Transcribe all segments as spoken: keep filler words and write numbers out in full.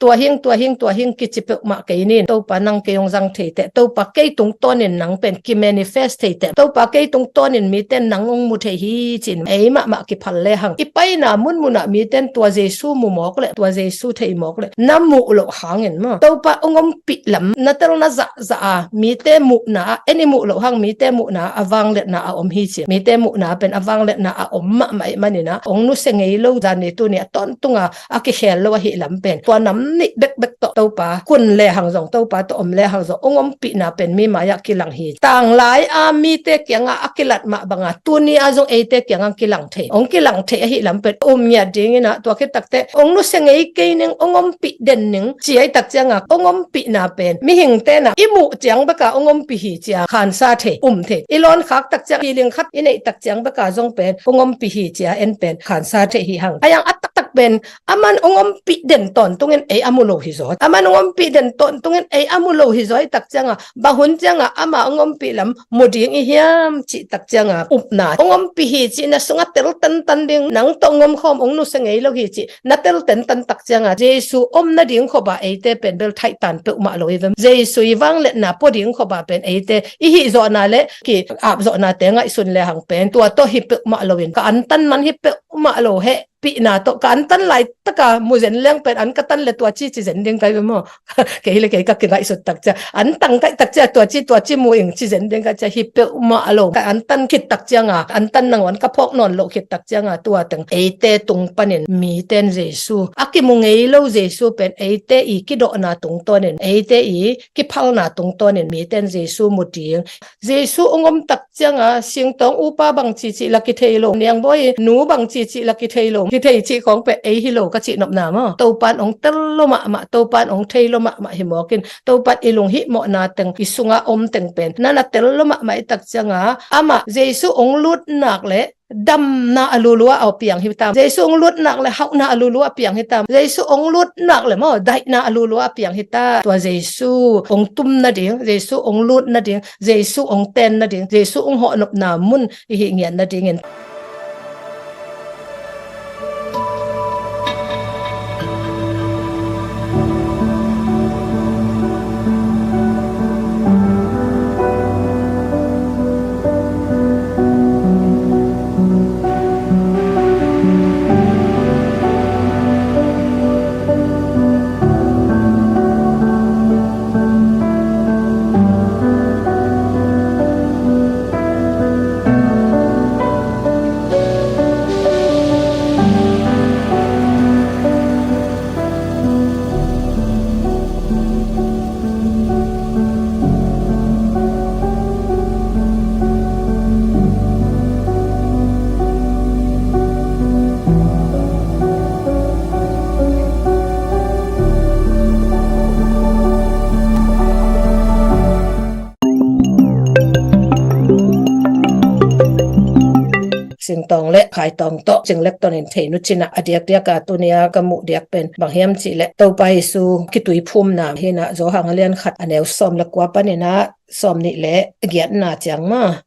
tua hing, tua hing, tua hing kici peuhmah kei nin, Topa nang kei hong zang thei teh, Topa kei tungtawnin nang pen kimanifest thei teh, Topa kei tungtawnin mite nang hong mu thei hi ci-in ei mahmah kiphal lehang, i paina munmunah mite in tua Jesu mu mawk leh, tua Jesu thei mawk leh, na muh loh hangin maw, Topa hong ompih lam na tel na zahzah a, mite muhna ah, en i muh loh hang mite muhna ah a vangliatna a om hi ci. Mite muhna pen a vangliatna a om mahmah ih manin ah, hong nusia ngei lo, zan ni tuni a tawntunga a kikhel lo ahih lam pen, tua nam nih bekbek tawh Topa kun lehang zong, Topa tawh om lehang zong, hong ompihna pen mi mai-ah kilang hi. Tanglai a mite kiangah a kilat mah banga tuni a zong eite kiangah kilang thei, hong kilang thei ahih lam pen um ngiat dingin ah, tua khit takteh hong nusia ngei kei ning, hong ompih den ning ci ahih tak cianga, hong ompihna pen mihingte na i muh ciang beka hong ompih hi cia khansa thei, um thei. I lawn khak tak ciang, feeling khat i neih tak ciang beka zong pen hong ompih hi cia en pen khansa thei hi hang. Ayang a taktak pen aman hong ompih den tawntungin ei a mu lo hi zaw. Aman hong ompih den tawntungin ei a mu lo hi zaw ahih tak cianga, bang hun cianga ama hong ompih lam mu ding i hiam cih tak cianga upna, hong ompih hi cih na sunga tel tantan ding, nang tawh hong omkhawm, hong nusia ngei lo hi cih na tel tantan tak cianga, Jesu om nading khop ah eite pen bel thaihtan peuhmah lo hi ve. Jesu i vangliatna pua ding khop ah pen eite i hih zawhna le ki-ap zawhnate ngaihsun lehang pen tua tawh hi peuhmah loin, ka antan man hi peuhmah lo heh pihna tawh, ka antan laitaka muzen leng pen an ka tan le tua ci ci zen ding kai ve maw? Kei le kei ka kingaihsut tak cia, an tang kaih tak cia tua ci, tua ci mu ing ci zen ding kai cia, hi peuhmah lo. Ka antan khit tak cianga, antan nangawn ka phawk nawn loh khit tak cianga, tua teng eite tung panin miten Jesu, a kimu ngei lo Jesu pen eite i kidawhna tungtawnin, eite i kiphalna tungtawnin miten Jesu mu ding. Jesu hong om tak cianga singtawng upa bang cici la kithei lo, niangbawi nu bang cici la kithei lo, kithei cih khawng pen ei hi lo ka cih nopna maw? Topan hong tel lo mahmah, Topan hong thei lo mahmah hi mawkin, Topan i lunghihmawhna teng, i sunga om teng pen na na tel lo mahmah i tak cianga, amah Jesu hong lut nak le damna a lulua a piang hi tam. Jesu hong lut nak le hauhna a lulua a piang hi tam. Jesu hong lut nak le maw, daihna a lulua a piang hi ta. Tua Jesu hong tum nading, Jesu hong lut nading, Jesu hong ten nading, Jesu hong hawhnopna mun i hih ngiat nadingin. Singtawng le Khaitawng tawh Cing Lek Ton in thei nu cinah a diakdiak a tunia ka muh diak pen bang hiam cihleh, Topa Jesu kituiphumna hinah Johan a lian khat a neu sawm le kua paninah sawm nih le giatna ciang maw?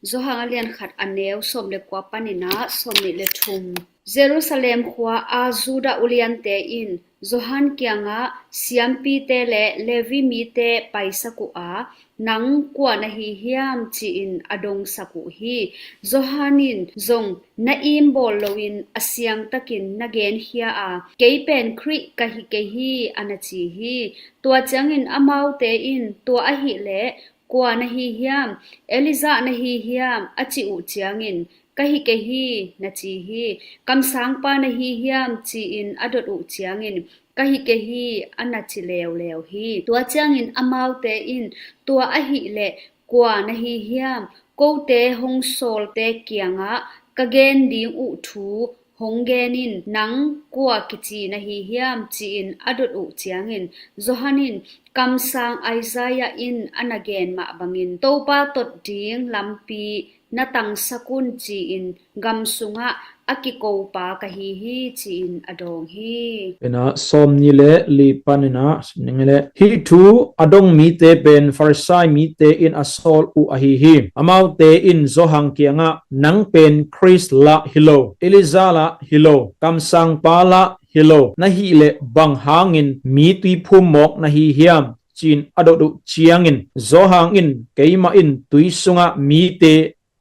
Johan a lian khat a neu sawm le kua paninah sawm nih le thum. Jerusalem khua a Judah uliante in Johan kiangah siampite le Levi mite paisak uh a, nang kua na hi hiam ci-in a dongsak uh hi. Johan in zong na imbawl loin a siangtakin na genkhia a, kei pen Khrih ka hi kei hi a na ci hi. Tua ciangin amaute in tua ahih leh kua na hi hiam? Elijah na hi hiam a cih uh ciangin ka hi kei hi na ci hi. Kamsangpa na hi hiam ci-in a dot uh ciangin ka hi kei hi a na ci leuleu hi. Tua ciangin amaute in tua ahih leh kua na hi hiam? Kote hong sawlte kiangah ka gen ding uh thu hong gen in, nang kua kici na hi hiam ci-in a dot uh ciangin Johan in kamsang Isaiah in a na gen mah bangin Topa tot ding lampi na tangsak un ci-in gam sungah a kikopa ka hi hi ci-in a dawng hi. Ina sawm ni le li paninah ning le, hih thu a dong mite pen Farisai mite in a sawl uh ahi hi. Amaute in Johan kiangah nang pen Khrist lah hi lo, Elijah lah hi lo, kamsangpa lah hi lo. Na hih leh bang hangin mi tuiphum mawk na hi hiam? Ci-in a dot uh ciangin Johan in, keimah in tui sungah mite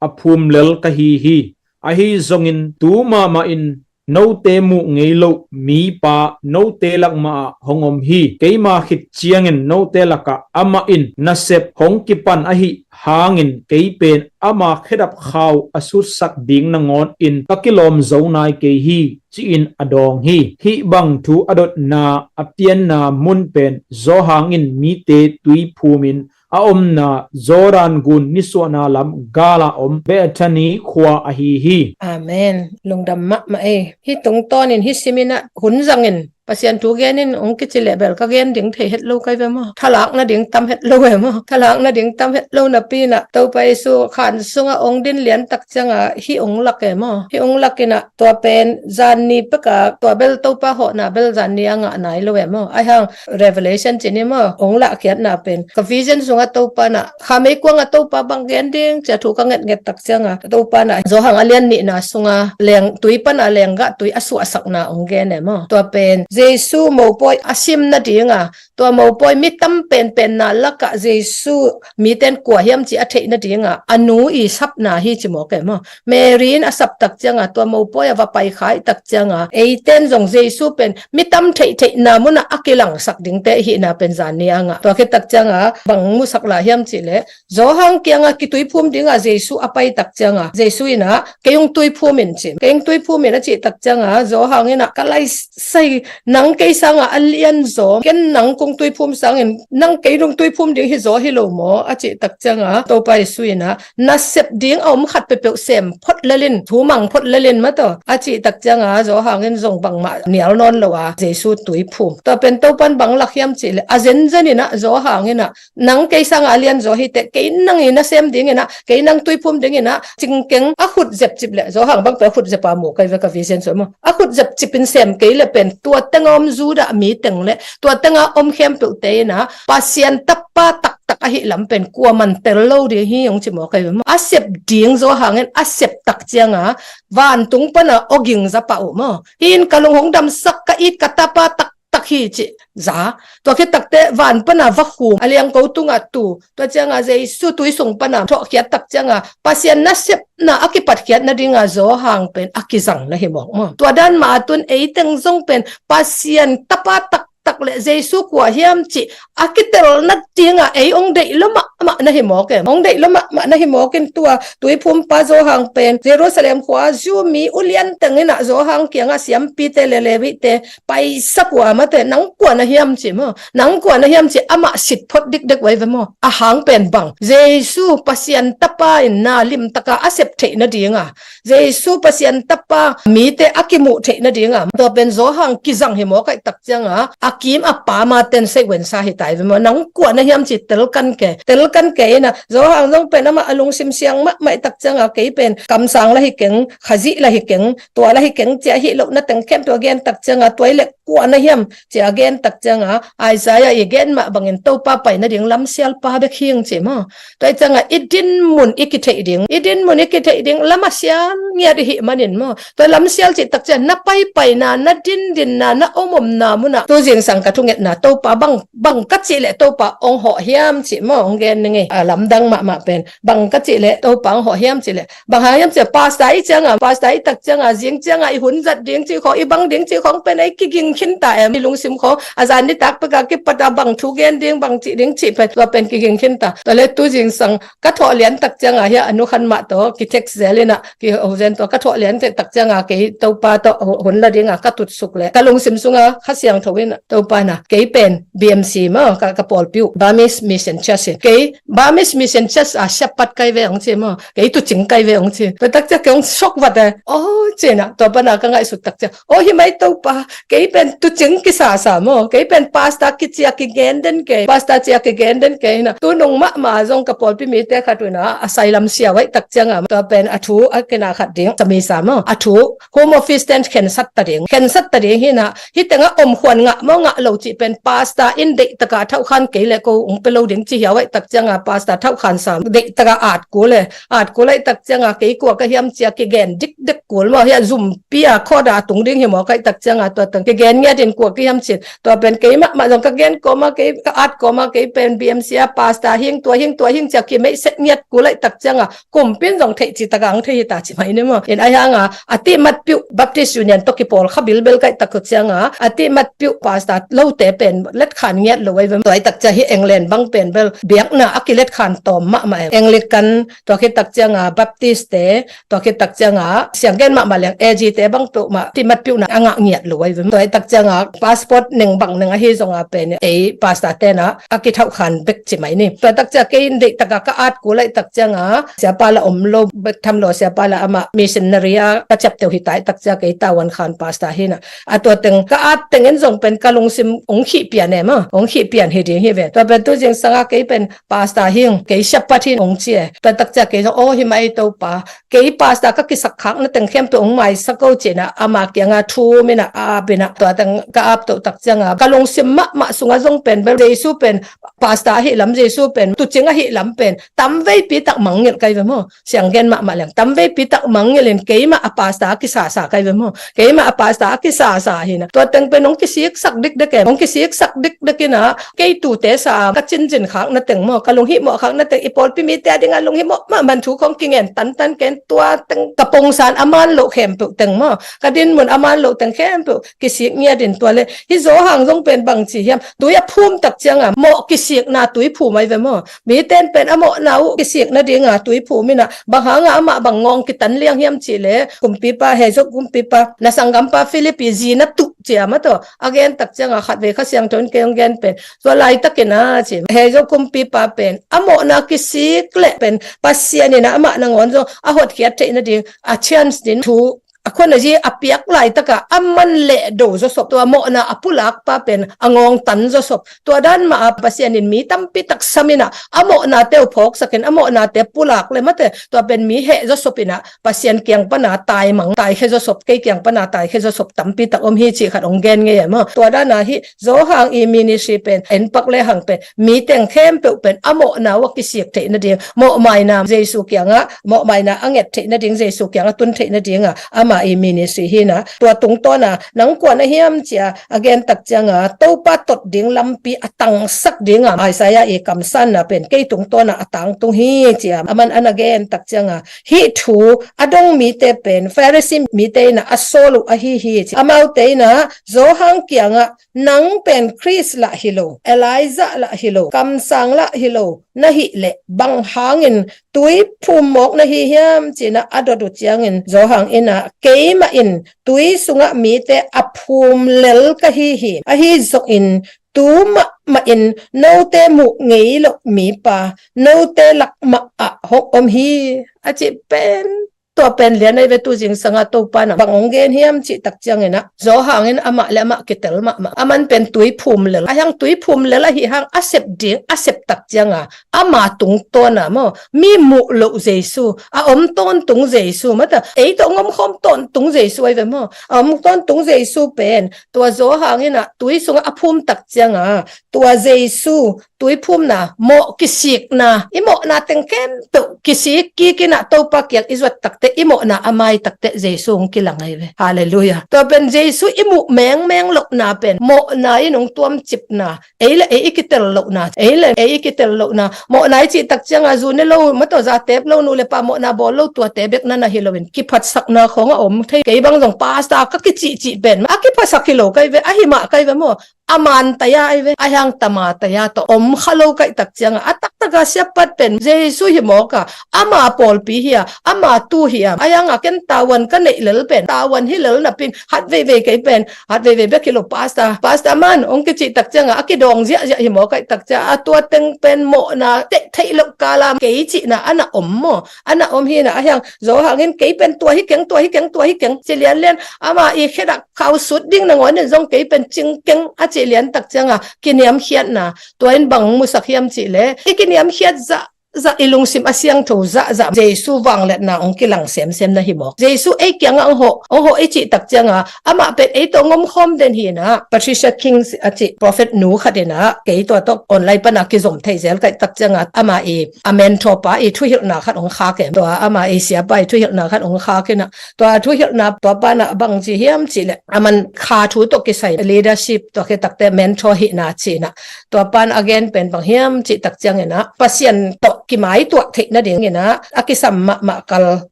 a phum lel ka hi hi. Ahi zongin tu mahmah in note muh ngei loh mipa note lak mahah hong om hi. Keima khit ciangin note lakah amah in nasep hong kipan ahih hangin kei pen ama khedap khau a sutsak ding nangawn in ka kilawm zo nai kei hi, ci-in a dawng hi. Hih bang thu a dotna a pianna mun pen Johan in mite tuiphum in a omna Jordan gun nisuahna lam galah om Bethany khua ahi hi. Amen. Lungdam mahmah ei. Hih tungtawnin hih simin ah hun zangin Pasian thu genin hong kici leh bel ka gen ding thei het lo kai ve maw? Thalak nading tam het lo e maw? Thalak nading tam het lo napi-in ah Topa Jesu khan sungah hong din lian tak ciangah hih hong lak e maw? Hih hong lak in ah tua pen zan ni pekah tua bel Topa hawhna bel zan ni a ngah nai lo e maw? Ahi hang Revelation ci ni maw, hong lahkhiatna pen ka vision sungah Topa in ah kha meikuangah Topa bang gen ding ci-a thu ka ngetnget tak ciangah Topa in ah Johan a lian nihna sungah leng tui pan a lenggah tui a suahsakna hong gen e maw? Tua pen Jesu mopawi a sim nadinga tua mopawi mi tam penpenna lakah Jesu miten kua hiam cih a theih nadinga a nu i sapna hi ci mawk e maw? Mary in a sap tak cianga tua mopawi a va pai kha ih tak cianga eiten zong Jesu pen mi tam theihtheihna munah a kilangsak dingte i hihna pen zan ni a ngah. Tua khit tak cianga bang musak lai hiam cihleh Johan kianga kituiphum dinga Jesu a pai tak cianga Jesu inah kei hong tuiphum in cin, kei hong tuiphum in a cih tak cianga Johan inah ka lai sai, nang kei sanga a lian zaw, ken nang kong tuiphum sangin nang kei nong tuiphum ding hi zaw hi lo maw a cih tak cianga Topa Jesu inah nasep ding a om khat peuhpeuh sem phot lelin, thu mang phot lelin mataw a cih tak cianga Johan in zong bangmah nial nawn lo a Jesu tuiphum. Tua pen Topan bang lak hiam cihleh a zenzen inah Johan inah nang kei sanga a lian zaw hi teh kei nang i nasem ding inah kei nang tuiphum ding inah cingkeng a khut zepcip leh Johan bang peuh a khut zepa mu kai ve ka vision sua maw? A khut zepcip in sem kei le pen tua tenga om Judah mi teng le tua tenga om khempeuhte inah Pasian tapa taktak ahih lam pen kuaman tel lo ding hi hong ci maw kai ve maw? A sep ding Johan in a sep tak cianga vantung pana awging za pah uh maw? Hi in ka lung hong damsak ka it ka tapa taktak hi cih za. Tua khit takteh van pana va khum a liangko tungah tu. Tua cianga Jesu tui sung pana thawhkhiat tak cianga Pasian nasepna a kipatkhiat nadinga Johan pen a kizang na hi mawk maw? Tua dan mah a tun eiteng zong pen Pasian tapa taktak le Jesu kua hiam cih a kitel nadinga ei hong deih lua mahmah na hi mawk em? Hong deih lua mahmah na hi mawk in tua tuiphumpa Johan pen Jerusalem khua Jew mi ulian teng inah Johan kiangah siampite le Levite paisak uh a mate nang kua na hiam ci maw? Nang kua na hiam ci amah sit phot dikdek vai ve maw? A hang pen bang Jesu Pasian tapa in na limtaka a sep theih nadinga Jesu Pasian tapa mite a kimuh theih nadinga tua pen Johan kizang hi maw kaih tak cianga a kim a pa maten seihwensa hi tai ve maw? Nang kua na hiam ci telkan ke, telkan ke inah Johan zong pen amah a lungsim siang mahmah ih tak cianga kei pen kamsang la hi keng, Khazih la hi keng, tua la hi keng cia hih loh na teng khempeuh a gen tak cianga tua i lek kua na hiam cia a gen tak cianga Isaiah i gen mah bangin Topa pai nading lamsial pa bek hing ci maw? Tua i cianga i dinmun i kitheih ding, i dinmun i kitheih ding lam a sial ngiat i hih manin maw? Tua lamsial cih tak ciang na paipaina, na dindinna, na omomna munah tu zingsang ka thungetna Topa bang, bang ka cih leh Topa ong hawh hiam cih maw? Ong gen ning ei a lamdang mahmah pen bang ka cih leh Topa ong hawh hiam cih leh bang hang hiam cih leh pasta i cianga, pasta i tak cianga zing cianga i hun zat ding cih khawng, i bang ding cih khawng pen ei kiging khinta em? I lungsim khawng a zan nitak peka kipata bang thu gen ding, bang cih ding cih pen tua pen kiging khinta. Tua le tu zingsang ka thawh lian tak cianga hia a nu khan mah tawh kitext zel inah kihozen tawh ka thawh lian tak cianga kei Topa tawh hun la dinga ka tutsuk le ka lungsim sunga Kha Siangtho in Topa na kei pen B M C maw ka, ka pawlpi uh Burmese Mission Church in kei Burmese Mission Church a siapat kai ve ong ci maw? Kei tucing kai ve ong ci. Tua tak ciang kei ong sok vat e. Oh, cina tua pana ka ngaihsut tak ciang, oh, hi mai Topa, kei pen tucing kisasa maw? Kei pen pasta kicia kigen den kei, pasta cia kigen den kei na. Tu nung mahmah zong ka pawlpi mite khat una a sailam sia vaih tak cianga tua pen a thu a kina khat ding samisa maw? A thu Home Office ten khensat ta ding, khensat ta ding hina. Hitenga om khuan ngah maw ngah lo cih pen pasta in deih taka thauh khan kei le ko ung pe lo ding ci hia vaih tak cianga pastor thauhkhan sam deih taka at kul e, at kul aih tak cianga kei kua ka hiam cia kigen dikdek kul maw, hia zumpi a khawda a tung ding hi maw kaih tak cianga tua teng kigen ngiat in kua ka hiam cin tua pen kei mahmah zong ka gen kawma kei ka at kawma kei pen B M C a pastor hing tua hing tua hing cia kimeih set ngiat kul aih tak cianga kumpin zong theih ci taka ang thei hi ta ci mai ni maw. In ahi hanga a tihmat piuh Baptist Union tawh kipawl kha bilbel kaih tak cianga a tihmat piuh pastor lote pen letkhan ngiat lo ai ve maw. Tua aih tak cia hi England bang pen bel biakna a kiletkhan tawm mahmah e. Anglican tua khit tak cianga Baptist te tua khit tak cianga sianggen mahmah leng A G te bang peuhmah tihmat piuhna a ngah ngiat lo ai ve maw. Tua aih tak cianga passport neng bang neng ahi zonga pen ei pastor tena a kithauhkhan bek ci mai ni. Tua tak cia kei in deih taka ka at kul aih tak cianga siapa la om lo bek tham lo siapa la amah missionary a ka ciapteuh hi ta aih tak cia kei tavuan khan pastor hina a tua teng ka at teng in zong pen ka lungsim ong khih pian e maw, ong khih pian hi ding hi ve. Tua pen tu zingsanga kei pen pastor hing kei siapat hin ong ci e. Tua tak cia kei zong aw hi mai Topa kei pastor ka kisak khak na teng khempeuh ong maisak o cina ama kianga thu mina a bina tua teng ka ap toh tak cianga ka lungsim mahmah sunga zong pen bel Jesu pen pastor ahi lam Jesu pen tucing ahi lam pen tamveipi tak mangngilh kai ve maw. Sianggen mahmah leng tamveipi tak mangngilh in keimah a pastor a kisasa kai ve maw. Keimah a pastor a kisasa hina tua teng pen ong kisiksak dikdek e, ong kisiksak dikdek ina kei tute sa ka cincin khak na teng maw, ka lunghihmawh khak na teng i pawlpi mite a dinga lunghihmawh mahmah thu khong kingen tantan ken tua teng ka pongsan a man loh khempeuh teng maw, ka dinmun a man loh teng khempeuh kisik ngiat in tua le hi Zawhang zong pen bang ci hiam tui a phum tak cianga mawh kisikna tui phum ai ve maw. Miten pen a mawhna uh kisik nadinga tui phum ina bang hanga amah bang ngawng kitan liang hiam cih le kumpipa Hezo kumpipa na sanggampa Philip i zi na tuh cia mataw a gen tak cianga khatvei Kha Siangtho in kei hong gen pen tua laitakin a ci Hezo kumpipa pen a mawhna kisik leh pen Pasian ina amah nangawn zong a hotkhiat theih nading a chance din thu a khua na zi a piak laitaka a man leh do zawsop tua mawhna a pulakpa pen a ngawng tan zawsop tua dan mah a Pasian in mi tampi tak sam ina a mawhnate uh phawksakin a mawhnate pulak le mate tua pen mi heh zawsop ina Pasian kiang pana taimang taikhe zawsop kei kiang pana taikhe zawsop tampi tak om hi cih khat ong gen ngei e maw. Tua dana hi Zawhang i ministry pen enpak le hang pen mi teng khempeuh pen a mawhna uh a kisik theih nading mawhmaina Jesu kianga mawhmaina a nget theih nading Jesu kianga tun theih nadinga ama i ministry hina tua tungtawna nang kua na hiam cia a gen tak cianga Topa tot ding lampi a tangsak dinga Isaiah i kamsanna pen kei tungtawna a tangtung hi cia aman ana gen tak cianga hih thu a dong mite pen Pharisee mite ina a sawl uh ahi hi cia amaute ina Zawhang kianga nang pen Khrist lah hi lo, Elijah lah hi lo, kamsang lah hi lo na hih leh bang hangin tui phum mawk na hi hiam cina a dot uh ciangin Zawhang ina keimah in tui sungah mite a phum lel ka hi hi ahi zongin tu mahmah in note muh ngei loh mipa note lak mah ah hong om hi a cih pen tua pen lian ahi ve tu zingsanga Topa na bang ong gen hiam cih tak ciangina Zawhang in amah le amah kitel mahmah aman pen tui phum lel a hiang tui phum lel ahi hang a sep ding a sep tak cianga ama tungtawna maw mi muh loh Jesu a om tawntung Jesu mata ei tawh ong om khawm tawntung Jesu ahi ve maw a om tawntung Jesu pen tua Zawhang ina tui sungah a phum tak cianga tua Jesu tui phumna mawh kisikna i mawhna teng khempeuh kisik kikina Topa kiang i zuat takte i mawhna a mai takte Jesu hong kilang ahi ve. Halleluiah. Tua pen Jesu i muh mengmeng lohna pen mawhna in hong tuamcipna ei le ei i kitel lohna ei le ei i kitel lohna mawhna i cih tak cianga zu ne lo mataw za tep lo nu le pa mawhna bawl lo tuate bek na na hi loin kiphatsakna khawng a om thei kei bang zong pastor ka kicihcih pen a kiphasak hi lo kai ve ahi mah kai ve maw a man taya ai ve a hiang tama taya tawh om kha lo kaih tak cianga a taktaka siapat pen Jesu hi mawka ama pawlpi hi a ama tu hi a a hianga ken tavuan ka neih lel pen tavuan hi lel napin hat veivei kei pen hat veivei bek hi lo pastor pastor man ong kicih tak cianga a kidawng ziahziah hi maw kaih tak cia a tua teng pen mawhna teh theih loh kala kei cihna a na om maw a na om hina a hiang Zawhang in kei pen tua hi keng tua hi keng tua hi keng ci lianlian ama i khedah khau sut ding nangawn in zong kei pen cing keng a cih lian tak cianga kiniamkhiatna tua in bang musak hiam cih le i kiniamkhiat zah zahzah, i lungsim a siangtho zahzah Jesu vangliatna hong kilang semsem na hi mawk. Jesu ei kiangah hong hawh, hong hawh i cih tak cianga amah pen ei tawh hong omkhawm den hi inah, Patricia King a cih prophet nu khat inah kei tua tawh online pana kizom thei zel ka hih tak cianga ama i a mentor pa i thuhilhna khat hong khak e. Tua ama i siapa i thuhilhna khat hong khak inah, tua thuhilhna tua pana bang ci hiam cih leh, aman kha thu tawh kisai leadership, tua khit takte mentor hihna ci inah, tua pana a gen pen bang hiam cih tak ciang inah, Pasian tawh kimaituah theih nading inah a kisam mahmah kal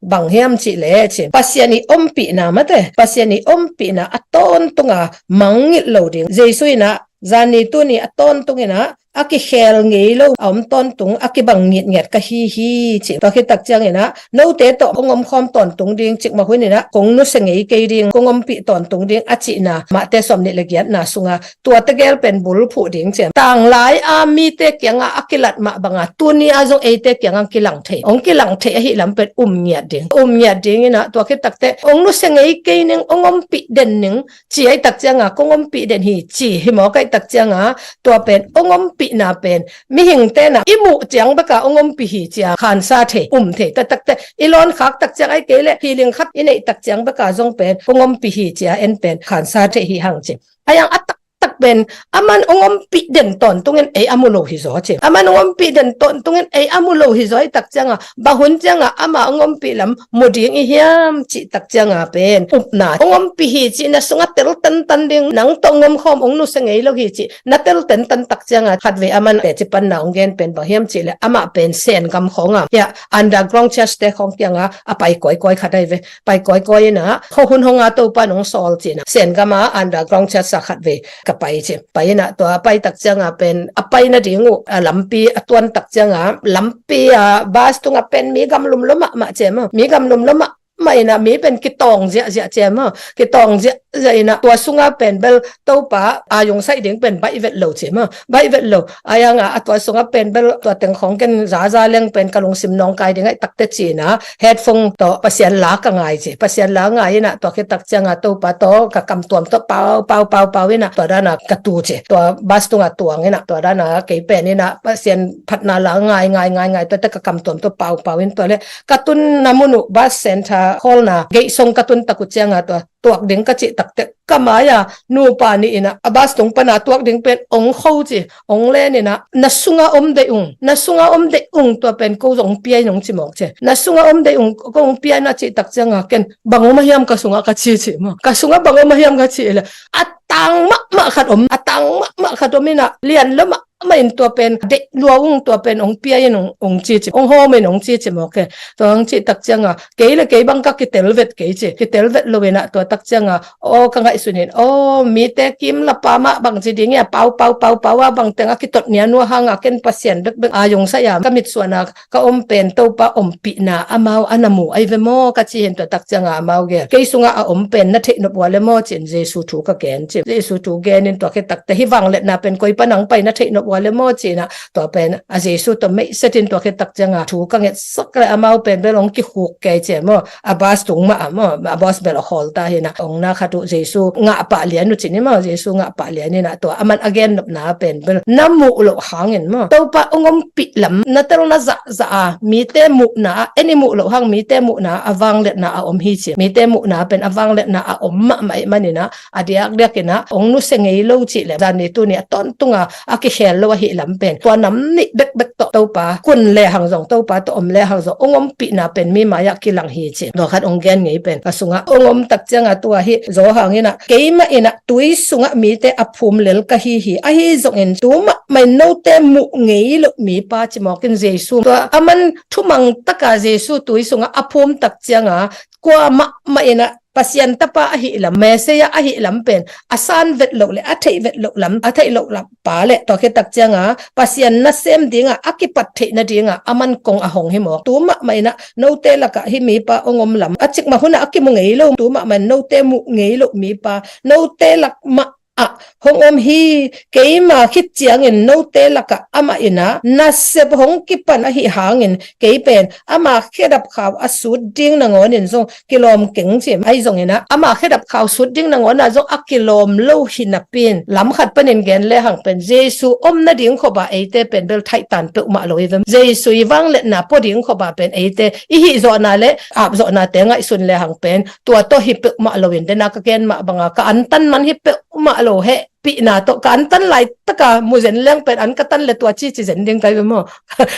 bang hiam cih leh ci, Pasian i ompihna mate, Pasian i ompihna a tawntunga mangngilh lo ding. Jesu inah zani tuni a tawntung inah a kikhel ngei lo a om tawntung a kibang ngitngiat ka hi hi ci. Tua khit tak ciang inah note tawh hong omkhawm tawntung ding, cikmah hun inah kong nusia ngei kei ding, kong ompih tawntung ding a cihna Mate sawmnih le giatna sunga tua tegel pen bulphuh ding ci. Tanglai a mite kiangah a kilat mah banga tuni a zong eite kiangah kilang thei, hong kilang thei ahi lam pen um ngiat ding, um ngiat ding inah, tua khit takte hong nusia ngei kei ning, hong ompih den ning, ci a hih tak cianga kong ompih den hi ci hi mawk a hih tak cianga, tua pen hong ompihna pen mihingte na i muh ciang beka hong ompih hi cia khansa thei, um thei. Tua takte i lawn khak tak ciang, ahih kei leh feeling khat i neih tak ciang beka zong pen kong ompih hi cia en pen khansa thei hi hang ci. A yang a taktak pen aman hong ompih den tawntungin ei a mu lo hi zaw ci. Aman hong ompih den tawntungin ei a mu lo hi zaw a hih tak cianga, bang hun cianga ama hong ompih lam mu ding i hiam cih tak cianga pen upna, hong ompih hi cih na sungah tel tantan ding, nang tawh hong omkhawm, hong nusia ngei lo hi cih na tel tantan tak cianga khatvei aman teci panna hong gen pen bang hiam cih leh, amah pen Sen gam khawnga, hiah underground church te khawng kianga a pai kawikawi khat ahi ve. Pai kawikawi inah khuahun hong a Topa nong sawl ci inah Sen gama underground church a khatvei ka pai ci. Pai inah tua pai tak cianga pen a pai nading uh a lampi a tuan tak cianga, lampi a bus tungah pen mi gamlum lua mahmah ci maw, mi gamlum lua mahmah inah mi pen kitawng ziahziah ci maw, kitawng ziahziah inah tua sunga pen bel Topa a yungsaih ding pen baih vet lo ci maw, baih vet lo. A yanga a tua sungah pen bel tua teng khawng ken zaza leng pen ka lungsim nawngkai ding a hih takte ci inah headphone tawh Pasian la ka ngai ci. Pasian la ngai inah tua khit tak cianga Topa tawh ka kamtuam tawh pau pau pau pau inah tua dana ka tu ci. Tua bus tungah tuang inah tua dana kei pen inah Pasian phatna la ngai ngai ngai ngai, tuate ka kamtuam tawh pau pau in tua le ka tunna mun uh bus center khawlna gate sung ka tun tak uh cianga tua tuak ding ka cih takte ka mai-a nupa nih inah a bus tung pana tuak ding pen hong kho ci, hong len inah na sunga om deih ung, na sunga om deih ung, tua pen ko zong hong pia in hong ci mawk ci. Na sunga om deih ung, ko hong pia in a cih tak cianga ken bang om a hiam ka sungah ka ci ci maw. Ka sungah bang om a hiam ka ci le a tang mahmah khat om, a tang mahmah khat om inah lian lua mah mah in tua pen deih lua ung, tua pen hong pia in hong, hong ci ci, hong hawm in hong ci ci mawk e. Tua hong cih tak cianga kei le kei bang ka kitel vet kei ci, kitel vet lo inah tua tak cianga aw ka ngaihsun in aw mite kim lapa mah bang ci ding ia pau pau pau pau a bang teng a kitot nia nua hanga ken Pasian bekbek a yungsaih a ka mitsuana ka om pen Topa ompihna amau a na mu ahi ve maw ka ci hi in tua tak cianga amau gel kei sungah a om pen na theih nop ua le maw ci in Jesu thu ka gen ci. Jesu thu gen in tua khit takte hih vangliatna pen koi pan hong pai na theih nop ua le maw ci inah tua pen a Jesu tawh meihset in tua khit tak cianga thu ka ngetsak le amau pen bel hong kikhuk kei ci maw. A bus tung mah a maw, a bus bel a khawl ta hi inah hong na khat uh Jesu ngah pah lian uh ci ni maw, Jesu ngah pah lian inah tua aman a gen nopna pen bel na muh loh hangin maw, Topa hong ompih lam na tel na zahzah a mite muhna ah, en i muh loh hang mite muhna ah a vangliatna a om hi ci. Mite muhna pen a vangliatna a om mahmah ih man inah a diakdiak inah hong nusia ngei lo cih le zani tuni a tawntunga a kikhel lo ahi lam pen tua nam nih bekbek tawh Topa kun le hang zong, Topa tawh om le hang zong hong ompihna pen mi mai-ah kilang hi ci. Tua khat hong gen ngei pen ka sungah hong om tak cianga tua hi zaw hang inah keimah inah tui sungah mite a phum lel ka hi hi. Ahi zongin tu mahmah in note muh ngei loh mipa ci mawk in Jesu tua aman thumang taka Jesu tui sungah a phum tak cianga kua mahmah inah Pasian tapa ahi lam, Messiah ahi lam pen a san vet loh le a theih vet loh lam, a theih loh lam pa le tua khit tak cianga Pasian nasem dinga a kipat theih nadinga aman kong a hong hi mawk. Tu mahmah inah note lakah hih mipa hong om lam a cikmah hunah a kimu ngei lo, tu mahmah in note muh ngei loh mipa, note lak mah ah hong om hi. Keima khit ciangin note lakah amah in ah nasep hong kipan ahih hangin kei pen ama khedap khau a sut ding nangawnin zong kilawm keng ci. Ahi zongin ah ama khedap khau sut ding nangawn ah zong a kilawm lo hi napi in lam khat panin gen lehang pen Jesu om nading khop ah eite pen bel thaihtan peuhmah lo hi vem. Jesu i vangliatna pua ding khop ah pen eite i hih zawhna le ap zawhnate ngaihsun lehang pen tua tawh hi peuhmah lo in, dena ka gen mah banga ka antan man hi peuhmah lo heh. Pihna tawh ka antan laitaka mu zen leng pen an ka tan le tua ci ci zen ding ka hi ve maw?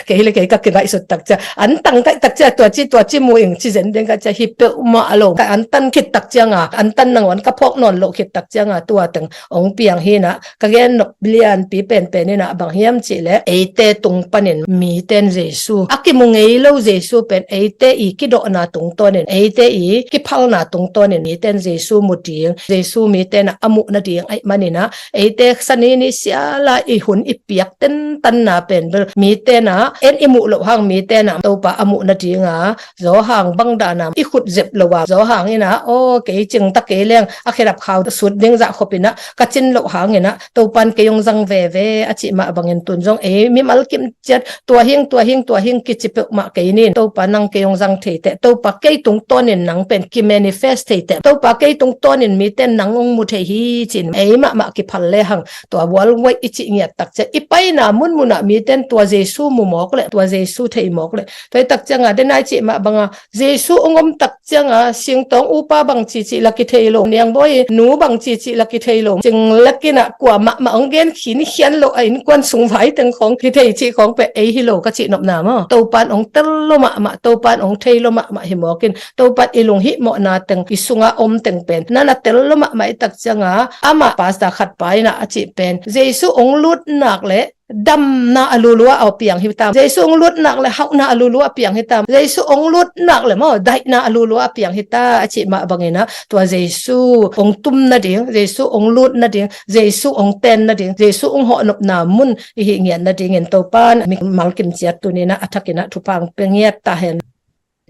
Kei le kei ka kingaihsut tak cia, an tang kaih tak cia tua ci tua ci mu ing ci zen ding ka cia, hi peuhmah lo. Ka antan khit tak cianga, antan nangawn ka phawk nawn loh khit tak cianga tua teng hong piang hi in ah, ka gen nop lianpi penpen in ah bang hiam cihleh eite tung panin miten Jesu, a kimu ngei lo Jesu pen eite i kidawhna tungtawnin, eite i kiphalna tungtawnin miten Jesu mu ding, Jesu mite in ah a muh nading ahih manin ah eite sani ni siala i hun i piak tentanna pen bel mite in ah en i muh loh hang mite in ah Topa a muh nadinga zawhang bang dana i khut zep lo a, zawhang in ah aw kei cingta kei leng a khedap khau sut ding zah khop in ah ka cin loh hangin ah Topan kei hong zang veve a cih mah bangin tun zong ei mimal kim ciat tua hing tua hing tua hing kici peuhmah kei nin, Topa nang kei hong zang thei teh, Topa kei tungtawnin nang pen kimanifest thei teh, Topa kei tungtawnin mite in nang hong mu thei hi cin ei mahmah kiphal lehang tua worldwide i cih ngiat tak ciat i paina munmunah mite in tua Jesu mu mawk leh tua Jesu thei mawk leh tua hi tak cianga dena i cih mah banga Jesu hong om tak cianga singtawng upa bang cici la kithei lo, niangbawi nu bang cici la kithei lo, cing lek in ah kua mahmah hong gen khin khian lo a innkuan sung vai teng khawng kithei cih khawng pen ei hi lo ka cih nopna maw? Topan hong tel lo mahmah, Topan hong thei lo mahmah hi mawkin Topan i lunghihmawhna teng i sunga om teng pen nana tel lo mahmah i tak cianga amah pastor khat pa in ah a cih pen Jesu hong lut nak leh damna a lulua a piang hi tam. Jesu hong lut nak le hauhna a lulua a piang hi tam. Jesu hong lut nak le maw daihna a lulua a piang hi ta a cih mah bangin ah tua Jesu hong tum nading, Jesu hong lut nading, Jesu hong ten nading, Jesu hong hawhnopna mun i hih ngiat nadingin Topan mimal kim ciat tuni in ah a thakin ah thupha hong pia ngiat ta hen.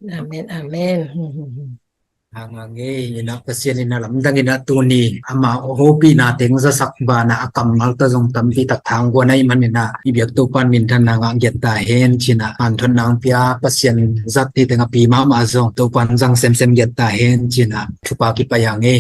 Amen, amen. Hang hang e, in ah Pasian in ah lamdang in ah tuni ama hopihna teng zasak banah a kammal tawh zong tampi tak thangguan ahih manin ah i biak Topan minthanna ngah giat ta hen ci-in ah hanthotna hong pia Pasian zat hi teng a pi mahmah zong Topan zang semsem giat ta hen ci-in ah thupha kipai hang e.